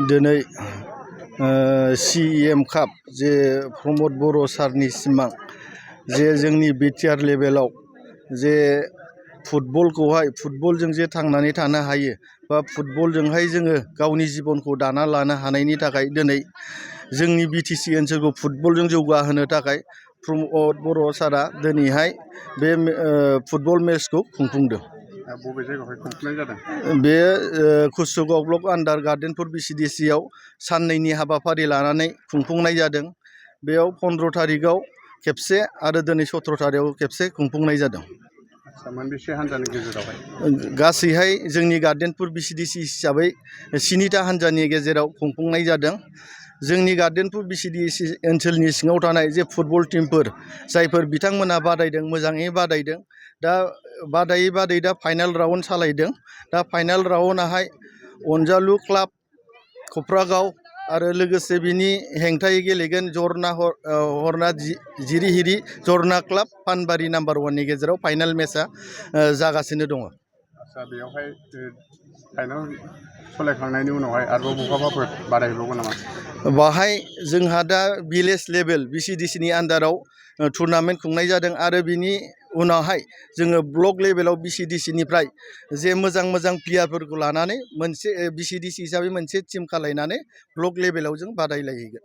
दिनै CEM काप जे प्रमद बर' सारनि सिमां जे जोंनि बिटिआर लेभेलाव जे फुटबलजों जे थांनानै थानो हायो बा फुटबलजोंहाय जोङो गावनि जिबनखौ दाना लानो हानायनि थाखाय दिनै जोंनि बिटिसि ओनसोलखौ फुटबलजों जौगाहोनो थाखाय प्रमद बर' सारा दिनैहाय बे फुटबल मेचखौ खुंफुंदों। बबे जायगायावहाय खुंफुंनाय जादों? बे कुसुगाव ब्लक आन्डार गार्डेनफोर BCDC आव साननैनि हाबाफारि लानानै खुंफुंनाय जादों। बेयाव 15 तारिखआव खेबसे आरो दिनै 17 तारिखआव खेबसे खुंफुंनाय जादों। मोनबेसे हान्जानि गेजेरावहाय? गासैहाय जोंनि गार्डेनपुर BCDC हिसाबै 7टा हान्जानि गेजेराव खुंफुंनाय जादों। जोंनि गार्डेनपुर BCDC ओनसोलनि सिङाव थानाय जे फुटबल टीमफोर जायफोर बिथांमोनहा बादायदों, मोजाङै बादायदों। दा बादायै दा फाइनाल राउन्ड सालायदों। दा फाइनाल राउन्डआहाय अनजालु क्लाब कफ्रागाव आरो लोगोसे बिनि हेंथायै गेलेगोन हरना जिरिहिरि जरना क्लाब पानबारि नाम्बार 1नि गेजेराव फाइनाल मेचआ जागासिनो दङ। आচ্ছা, बेयावहाय फाइनाल सलायखांनायनि उनावहाय आरोबाव बहाबाफोर बादायहैबावगोन नामा? बाहाय जोंहा दा भिलेज लेभेल BCDCनि आन्डाराव टुर्नामेन्ट खुंनाय जादों आरो बिनि उनावहाय जोङो ब्लक लेभेलाव BCDCनिफ्राय जे मोजां प्लेयारफोरखौ लानानै मोनसे BCDC हिसाबै मोनसे टीम खालायनानै ब्लक लेभेलाव जों बादायलायहैगोन।